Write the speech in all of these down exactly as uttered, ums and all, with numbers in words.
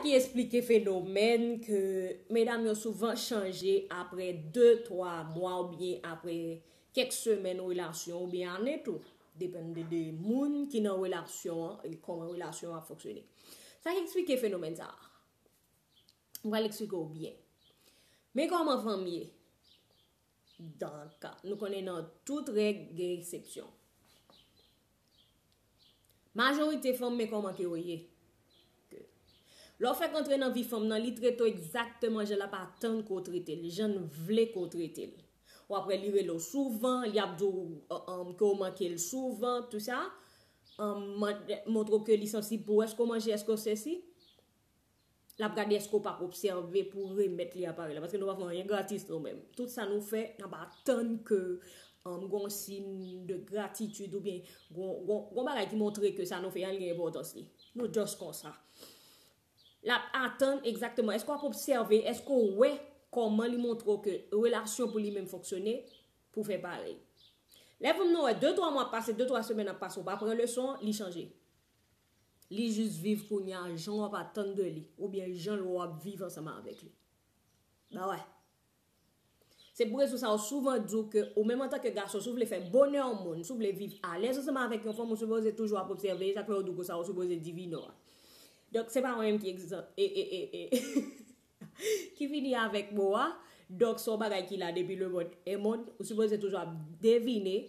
ki eksplike fenomèn ke medam yo souvan chanje apre de, twa mwa oubyen apre kèk semèn relasyon oubyen ane tou. Depann de, de moun ki nan relasyon an e kòman relasyon an ap fonksyone. Sa ki eksplike fenomèn sa a. M pral eksplike w byen. Men kòman fanm ye. Donk, nou konnen nan tout règ gen eksepsyon. Majorite fanm, men kòman ke yo ye. Lè w fèk antre nan vi fanm nan, li trete w egzakteman jan l ap atann ke w trete l, jan l vle ke w trete l. W ap wè li rele w souvan, li ap di w ke w manke l souvan, tou sa. Montre w ke li sansib pou w, èske w manje, èske w sesi. L ap gade èske w p ap obsève pou remèt li aparèy la. Paske nou pa fè anyen gratis nou menm. Tout sa nou fè, n ap atann ke um, gon siy de gratitid oubyen gon, gon, gon bagay ki montre ke sa nou fè an gen enpòtans li. Nou just konsa. L ap atann egzakteman. Èske w ap obsève? Èske w wè kòman li montre w ke relasyon pou li menm fonksyone? Pou fè parèy. Lè fanm nan wè de twa mwa ap pase, de twa semèn ap pase, ou pa pran leson an, li chanje. Li jis viv kounye a jan w ap atann de li, oubyen jan l wè w ap viv ansanm avèk li. Ba wè. Se pou rezon sa yo souvan di w ke ou menm antanke gason, si w vle fè bonè yon moun, si w vle viv alèz ansanm avèk yon fanm, ou sipoze toujou ap obsève, sa k fè yo di w konsa, ou sipoze divinò a. Donk, se pa mwen menm ki egzan-, e, e, e, e, ki vini avèk mo a. Donk, se yon bagay ki la depi lemonn e monn, ou sipoze toujou ap devine.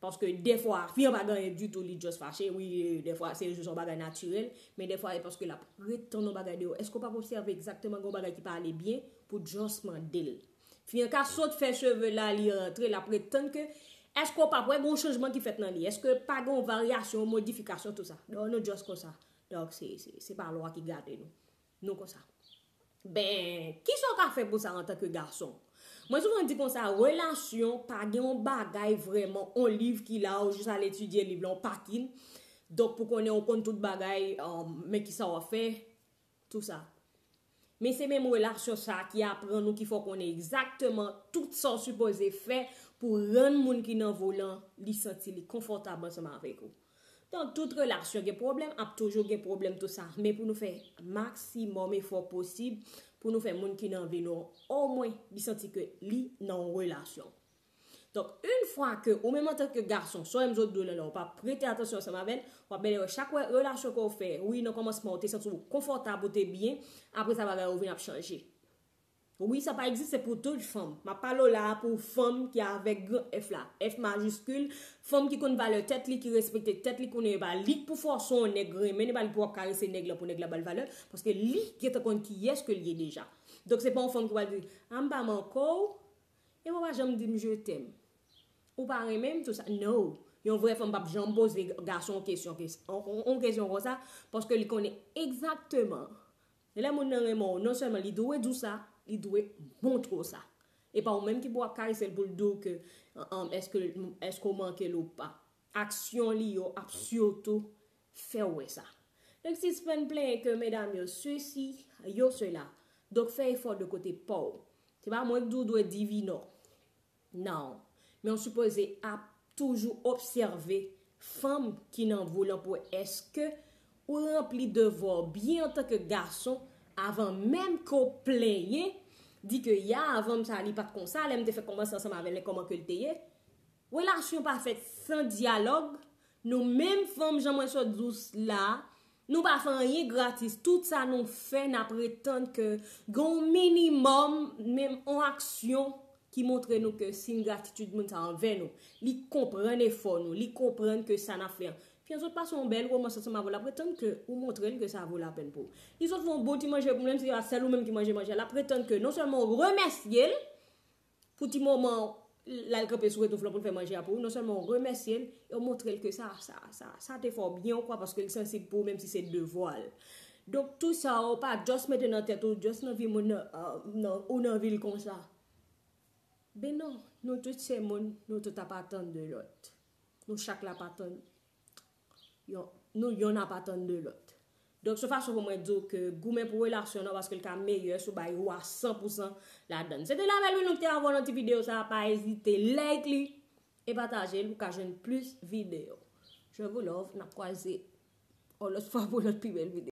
Paske defwa, fi an pa gen anyen ditou, li just fache. Wi, defwa, se jis yon bagay natirèl. Men defwa, e paske l ap ret tann yon bagay deyò. Èske w p ap obsève egzakteman gen yon bagay ki pa ale byen pou just mande l? Fi an ka sot fè cheve la, li rantre, l ap ret tann ke, èske w p ap wè gen yon chanjman ki fèt nan li? Èske pa gen yon varyasyon, yon modifikasyon, tou sa? Donk, nou just konsa. Donk, se, se, se pa lwa ki gade nou. Nou konsa. Ben, kisa w ka fè pou sa antanke gason? Mwen souvan di konsa, relasyon pa gen yon bagay vrèman, yon liv ki la, ou jis al etidye liv la, yon pakin. Donk, pou konnen ou konn tout bagay, um, men kisa w ap fè, tou sa. Men se menm relasyon sa a ki aprann ou, ki fè w konnen egzakteman tout sa w sipoze fè pou rann moun ki nan vi w lan, li santi li konfòtab ansanm avèk ou. Donk, tout relasyon gen pwoblèm, ap toujou gen pwoblèm, tou sa. Men pou nou fè maksimòm efò posib pou nou fè moun ki nan vi nou an, omwen, li santi ke li nan yon relasyon. Donk, yon fwa ke ou menm antanke gason, sa w menm zot di w lan la, ou pa prete atansyon ansanm avè l, w ap bèlè wè chak wè relasyon ke w fè, wi, nan kòmansman, ou te santi w konfòtab, ou te byen, apre sa, bagay yo vin ap chanje. Wi, sa pa egziste pou tout fanm. M ap pale w la a pou fanm ki avèk gran F la, F majiskil, fanm ki konn valè tèt li, ki respekte tèt li, konnen e pa li k pou fòse yon nèg renmen, e pa li pou ap karese nèg lan pou nèg la ba l valè, paske li gentan konn kiyès ke l ye deja. Donk, se pa yon fanm ki pral di, a m pa manke w, e w pa janm di m je t'aime. Ou pa renmen m, tou sa. No. Yon vrè fanm p ap janm poze gason yon kesyon, kes-, yon, yon, yon kesyon konsa, paske li konnen egzakteman. Lè moun nan renmen w, non sèlman li dwe di w sa, li dwe montre w sa. E pa ou menm ki pou ap karese l pou l di w ke, an, an, èske, èske w manke l ou pa. Aksyon li yo ap sitou fè w wè sa. Donk, sispann plenyen ke medam yo sesi, yo sela. Donk, fè efò de kote pa w. Se pa mwen k di w dwe divinò. Non. Men w sipoze ap toujou obsève fanm ki nan vi w lan pou wè èske ou ranpli devwa w byen antanke gason avan menm ke w plenyen, di ke ya, avan m sa, li pa t konsa, lè m te fèk kòmanse ansanm avè l, men kòman ke l te ye. Relasyon pa fèt san dyalòg. Nou menm fanm, jan mwen sot di w la, nou pa fè anyen gratis. Tout sa nou fè, n ap ret tann ke gen yon minimòm, menm yon aksyon ki montre nou ke siy gratitid moun sa anvè nou. Li konprann efò nou, li konprann ke sa n ap fè an. Fi an sot pase yon bèl romans ansanm avè w, l ap ret tann ke ou montre l ke sa vo lapèn pou ou. Li sot fè yon bon ti manje pou mwen, menm si se pa sèl ou menm ki manje manje a, l ap ret tann ke non sèlman w remèsye l, pou ti moman l al kanpe sou retouf lan pou l fè manje a pou ou, non sèlman w remèsye l, e w montre l ke sa, sa, sa, sa te fè w byen, ou kwè, paske l sansib pou ou, menm si se devwa l. Donk, tou sa, ou pa just mete nan tèt ou, just nan vi moun nan, ah, nan, ou nan vi l konsa. Ben non, nou tout se moun, nou tout ap atann de lòt. Nou chak la ap atann yon, nou yonn ap atann de lòt. Donk, se fason pou mwen di w ke goumen pou relasyon nan, paske l ka meyè si w bay ou a san pou san ladan l. Se te Labelle Wilou ki te avè w nan ti videyo sa a, pa ezite like li e pataje l pou w ka jwenn plis videyo. Je vous love, n ap kwaze yon lòt fwa pou lòt pi bèl videyo.